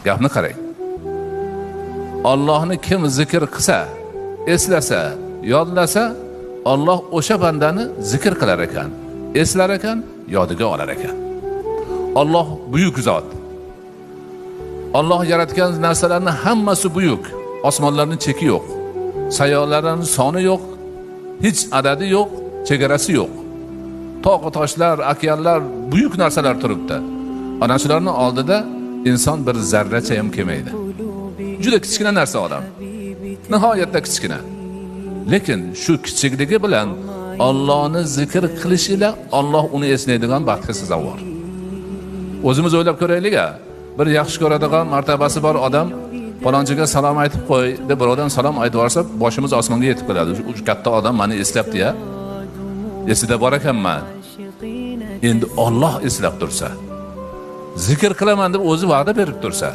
Gapni qarang. Allohni kim zikr qilsa, eslasa, yodlasa, Alloh o'sha bandani zikr qilar ekan, eslar ekan, yodiga olar ekan. Alloh buyuk zot. Alloh yaratgan narsalarning hammasi buyuk. Osmonlarning cheki yo'q. Sayyoralarning soni yo'q, hech adadi yo'q, chegarasi yo'q. Tog' toshlar, okeanlar, buyuk narsalar turibdi. Ana shularning oldida inson bir zarracha ham kelmaydi. Juda kichkina narsa odam. Nihoyatda kichkina. Lekin shu kichikligi bilan Allohni zikr qilishi ila Alloh uni eslaydigan baxtga sazovor. O'zimiz o'ylab ko'raylik-a, bir yaxshi ko'radigan martabasi bor odam falonchiga salom aytib qo'y deb birovdan salom aytib yuborsa, boshimiz osmonga yetib keladi. U katta odam meni eslabdi-ya. Esida bor ekanman. Endi Alloh eslab tursa, zikr qilaman deb o'zi va'da berib tursa,